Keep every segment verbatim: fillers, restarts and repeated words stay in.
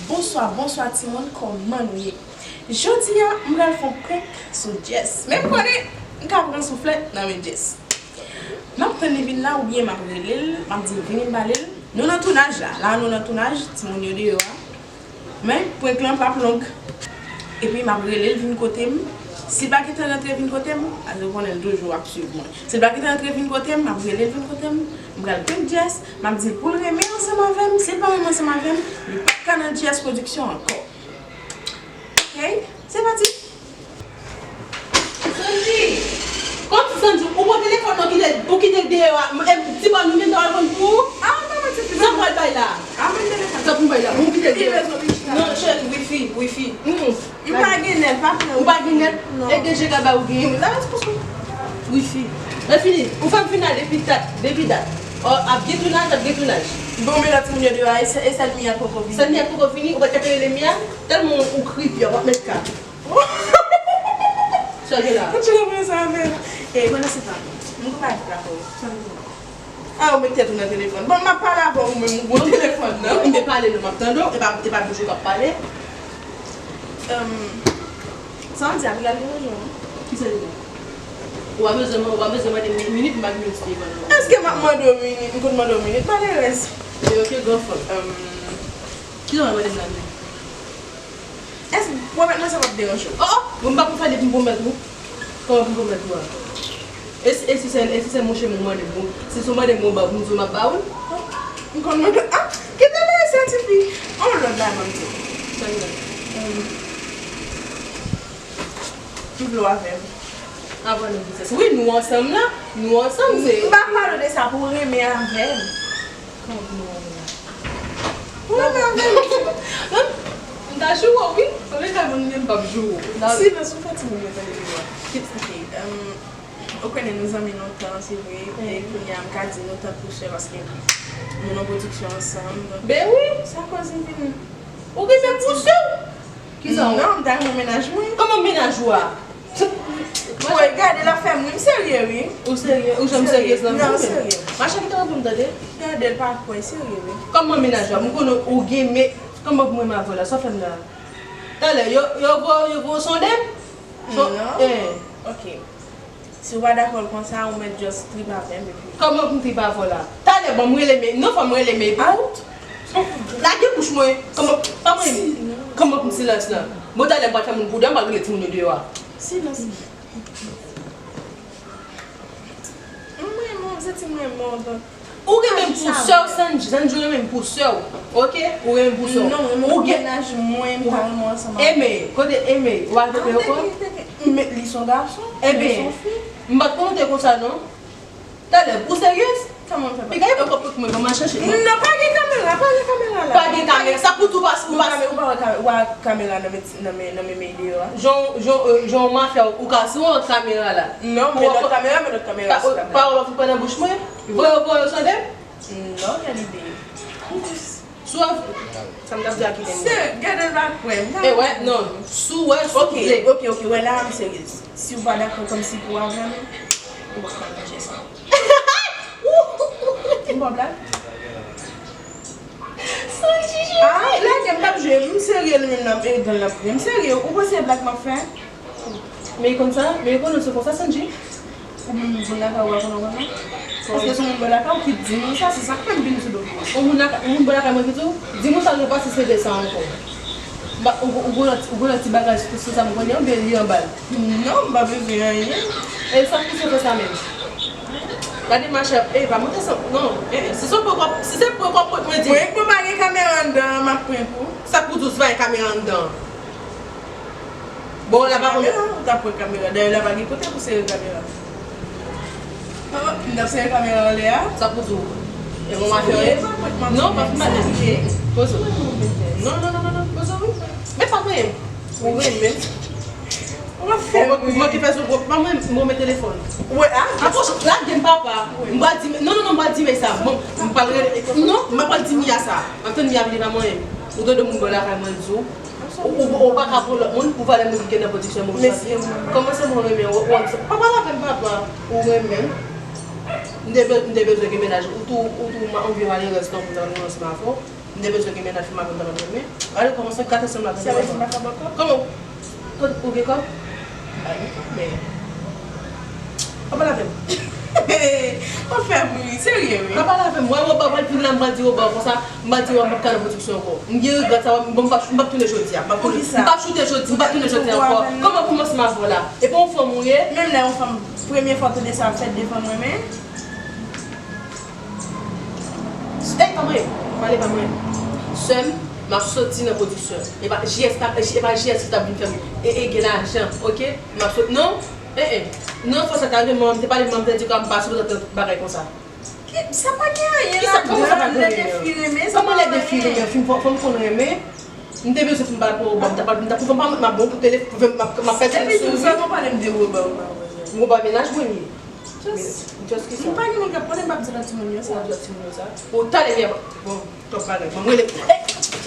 Bonswa, bonswa timoun, kòman nou ye? Jodi a, m pral fè yon prank sou Jess. Men m konnen, m ka pran souflèt nan men Jess. M ap tann li vin la oubyen m ap rele l, m ap di l vini m pale l. Nou nan tounaj la, la nou nan tounaj, timoun yo deyò a. Men, prank lan p ap long. Epi m ap rele l vin kote m. Si l pa gentan rantre vin kote m, paske ou konnen l toujou ap swiv mwen. Si l pa gentan rantre vin kote m, m ap rele l vin kote m. M pral prank Jess, m ap di l pou l renmen ansanm avè m. Si l pa renmen ansanm avè m, li pa t ka nan Jess Production ankò. Ok? Se pati! Sandy! Kòmsi Sandy, ou pran telefòn nan, kite, ou kite l deyò a, m, em, ti bòn nou menm ta pral pran pou ou? Ah, m pa mete telefòn. Sa m pral bay la? Ah, men telefòn. Sa pou m bay la? Ou kite l deyò. Ki rezo wifi la? Non, cheri, wifi, wifi. Mm. M pa gen nèt, pa pran. Ou pa gen nèt? Non. E de jega ba ou gen. La responsav. Wifi. Lè fini, ou fè m fini depi dat, depi dat. Ò, ap gen tounaj, ap gen tounaj. Bon, men lòt moun yo deyò a, e sè, e sèl Mia poko vini. Sèl Mia poko vini, ou pa t ka rele Mia, tèlman ou kripi, w ap met ka. Sa gen la. Ou tchè mwen sa, men. E, pandan se tan, m konn pa di la pou ou. Ah, ou met tèt ou nan telefòn. Bon, m ap pale avè w, ou menm ou pran telefòn nan. M te pale non, m ap tande w, e pa, e pa bouch ou k ap pale. Em, sa w di a, pou y al deranje w. Ki sa li di? Ou pa bezwen, ou pa bezwen mande m minit, m pa gen minit sou telefòn nan. Èske m ap mande w minit? M konn mande w minit, malerèz. E ok, granfanm. Em, ki sa w mande m la menm? Èske pwomèt mwen sa p ap deranje w? Oh, oh! Bon, m pa konn sa depi m pwomèt ou. Kòman pou m pwomèt ou a? E si, e si se, e si se monchè mwen mande m, bon, si se w mande m, bon, ba, m di w m ap ba ou l? M konn mande, ah, kite m rete tifi. On lòt bagay ban m di w. Sa l ye? M vle w avè m. Avan nou di sa. Wi, nou ansanm la. Nou ansanm, se. M pa pale w de sa pou w renmen avè m. Kòman pou nou renmen la? Ou renmen avè m? M ta joure w, wi. Anben, ka moun menm p ap joure w. Si, men sou fè timoun yo tande vwa. Ok, em, ou konnen nou zanmi lontan, se vre. E kounye a, m ka di nou tankou sè paske nou nan pwodiksyon ansanm. Ben wi. Sa koz m vin. Ou renmen pou sè w? Kisa w? Non, m ta renmen mennaj mwen. Kòman mennaj ou a? Woy, gade l ap fè m ri, m serye wi. Ou serye? Ou janm serye nan vi w menm? Non, serye. Mache kite w pou m tande. Gade l pa kwè, serye wi. Kòman mennaj ou a? M konnen ou gen, men kòman pou mwen m avè w la? Sa w fè m la? Talè, yo, yo voye, yo voye w sonde m? Non. Eh. Ok. Si w pa dakò l konsa, ou mèt just trip avè m epi. Kòman pou m trip avè w la? Talè, ban m rele men, non, fò m rele men pou ou. Lage bouch mwen. Kòman, pa mwen. Kòman pou m silans lan? Bon, talè m pral fè moun pou de, m pral rele timoun yo deyò a. Silans. M renmen w, se ti m renmen w, donk. Ou renmen m pou sè w, Sandji. Sandji, ou renmen m pou sè w. Ok? Ou renmen m pou sè w. Non, renmen pou mennaj mwen, m pa renmen w ansanm avè m. Eme, kote Eme? Ou pa vle pran yo kò? Li se yon gason, mwen se yon fi. M pa t konnen w te konsa, non. Talè, ou seryez? Kòman m fè pa? Piga yo kòpòt mwen, ban m al chache. Non, pa gen kamera, pa gen kamera la. Pa gen kamera, sa pou di w pa, ou pa. Ou pa wè kamera nan men, nan men, nan men deyò a? Jan, jan, euh, jan w mafya, ou ka, si w wè lòt kamera la. Non, men lòt kamera, men lòt kamera sou tab la. Pawòl w ap fè nan bouch mwen? Voye, voye, sonde m? Non, kèl ide. Sou w ap. Sa m t ap di a kite m. Se, gade l pa kwè m. E wè, non. Si w wè, si w vle. Ok, ok, ok, wè la, m seryez. Si w pa dakò kòmsi pou avè m, ou pa ka manje sa. M pa blag. Ah, lage m p ap jwe, m serye li menm nan, e dan l ap jwe. M serye, ou panse e blag m ap fè? Men konsa, men konnen se konsa, Sandji. Ou menm moun lakay ou pa konnen konsa? Paske se yon moun bò lakay ou ki di nou sa, se sa k fè m vin sou do w. Yon moun lakay, yon moun bò lakay mwen ki di w, di moun sa nou pa sisede sa ankò. Ba, ou, ou, ou gen yon ti bagay sou, sou sa m konnen, oubyen li anba l? Non, m pa bezwen anyen. E sa k pouse w fè sa menm? Gade machè, e pa monte san, non, e, e, si se prank w ap, si se prank w ap prank mwen di. Prank mwen pa gen kamera anndan, m ap prank ou. Sa k pou di w si pa gen kamera anndan? Bon, la pa konn. Kamera, ou ta pran kamera. Dayè, la pa gen kote pou sere kamera. Oh, m t ap sere kamera anlè a. Sa pou di w? E bon, m a fè. Non, pa fè mal. Poze w. Non, non, non, non, non. Poze w, wi. Men pa fè. Ou renmen. Ou ap fè. Ou manke fè sou gwo. Pa mwen, mwen met telefòn. Wè, ah. Apwoche, lage m, papa. M pral di, non, non, non, m pral di men sa. Bon, m pral rele. Non, m pral di Mia sa. M ap tann Mia vini pa mwen. Ou tande moun bò lakay mwen di w. Ou, ou, ou pa ka pran lòt moun pou valè moun ki gen nan pwodiksyon mwen. Mesye, mwen. Kòman se mwen renmen w, w ap, pa pale avè m, papa. Ou renmen m. M te be-, m te bezwen gen mennaj. Ou tou, ou tou, ou vye malerèz tankou nan nou ansanm avè w. M te bezwen gen mennaj pou m avè m ta renmen. Gade kòman se gate sèm la. Sa vle di m pa fè bòkò? Kòman? Ou gen kòb? Ba nou kòb, men. Pa pale avè m. Ou fè m ri, serye wi. Pa pale avè m. Mwen, mwen, mwen, mwen, mwen, mwen di w ba konsa, mwen di w m p ap ka nan pwodiksyon ankò. M gen regrèt sa, m p ap, m p ap tounen jodi a. M p ap tounen, m p ap choute jodi, m p ap tounen jodi ankò. Kòman pou m ansanm avè w la? E pa yon fanm ou ye? Menm lè yon fanm, premye fwa w tande sa, fèt devan mwen, men. Ey, pa mwen, pale pa mwen. Sè m, m ap soti nan pwodiksyon. E pa J S, pa, e pa J S ki t ap vin fè m. E, e gen lajan, oke? M ap soti, non, e, e. Non, fwa sa ta rive, manman m te pale, manman m te di kòm m pa sipoze antann bagay konsa. Ki, sa pa gen anyen ladan, lè de fi renmen, sa pa anyen. Kòman lè de fi renmen? Fi, fò, fò m konn renmen. M te bezwen pou m pale pou Obama, m t ap, m t ap pwouve m pa mwen, m ap bon pou telefòn, pwouve m ap, m ap fè telefòn sou li. Epi tou, sèlman pale m de Obama, manzè. Obama mennaj mwen ye. Just, just ki sa? M pa gen moun k ap konnen, m p ap di lòt timoun yo sa. Ou ap di lòt timoun yo sa? Ou talè vin, bon, twòp bagay. Mwen rele. Ey,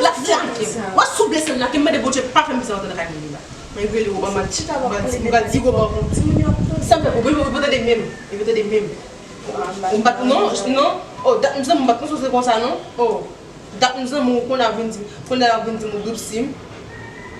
la flanke. W ap souble sèn la, ke m mande Bondye pa fè m sa antre nan kay moun la. Mwen rele Obama, m al di Obama. Timoun yo ap tande. Sa m fè pou, pou, pou tande menm. E pou tande menm. M pa t, non, non. Oh, dat m zanmi, m pa t panse w se konsa, non. Oh. Dat m zanmi w, kounye a vin di, kounye a vin di m ou grip sim.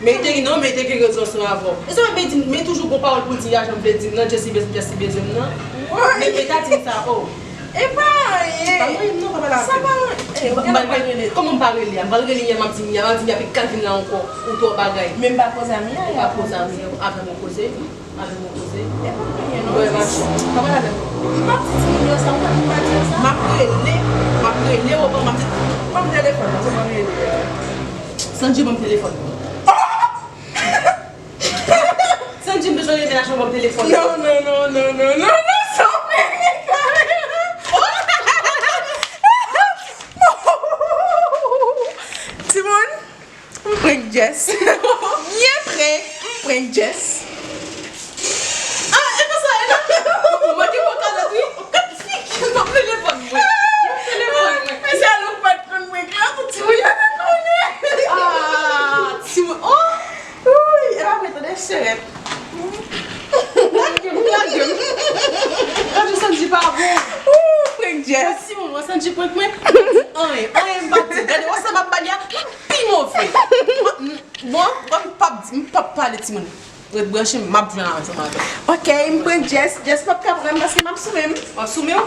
Men te gen, non, men te gen rezon ansanm avè w. E sa men di, men toujou gon pawòl pou l di, a jan m vle di m nan, Jesse bezwen, Jesse bezwen m nan. Men, men ta di m sa, oh. E pa anyen. Pa anyen, non, pa pale avè m. Sa pa anyen. Eh, ou gen lè m pral rele. Kòman m pa rele a? M pral rele Mia, m ap di Mia, m ap di Mia, pi k al vin la ankò. Ou twò bagay. Men m pa koze a Mia, e pa koze. Avè m ou koze. Avè m ou koze. E pa anyen, non. Wè, mache. Pa pale avè m. M p ap di timoun yo sa, ou pa, ou pa di yo sa. M ap rele, m ap rele, ou ban m ap di. Ban m telefòn nan, se mwen rele. Sandji, ban m telefòn. Sandji, m bezwen rele mennaj mwen, ban m telefòn. Non, non, non, non, non, non, non, sa w fè, timoun. M prank Jess. Byen prank, m prank Jess. Ah, e konsa, e la. Ou manke pran kalòt, wi. Gad figi m, ban m telefòn mwen. Ban m telefòn mwen. Men se alò ou pa t konn prank la, pou timoun yo te konnen. Ah, timoun, oh. Wi, e pa vre, tande, cherèt. Lage m, lage m. Gad jan Sandji pa bon. Ooh, prank Jess. Gad timoun, wè Sandji prank mwen. Anyen, anyen m pa di. Gade, wè sa m ap ba li a. Pi move. Bon, bon, m p ap di, m p ap pale timoun. Ret branche m, m ap jwenn ansanm avè w. Ok, m prank Jess. Jess p ap ka pran m paske m ap sou men m. W ap sou men w?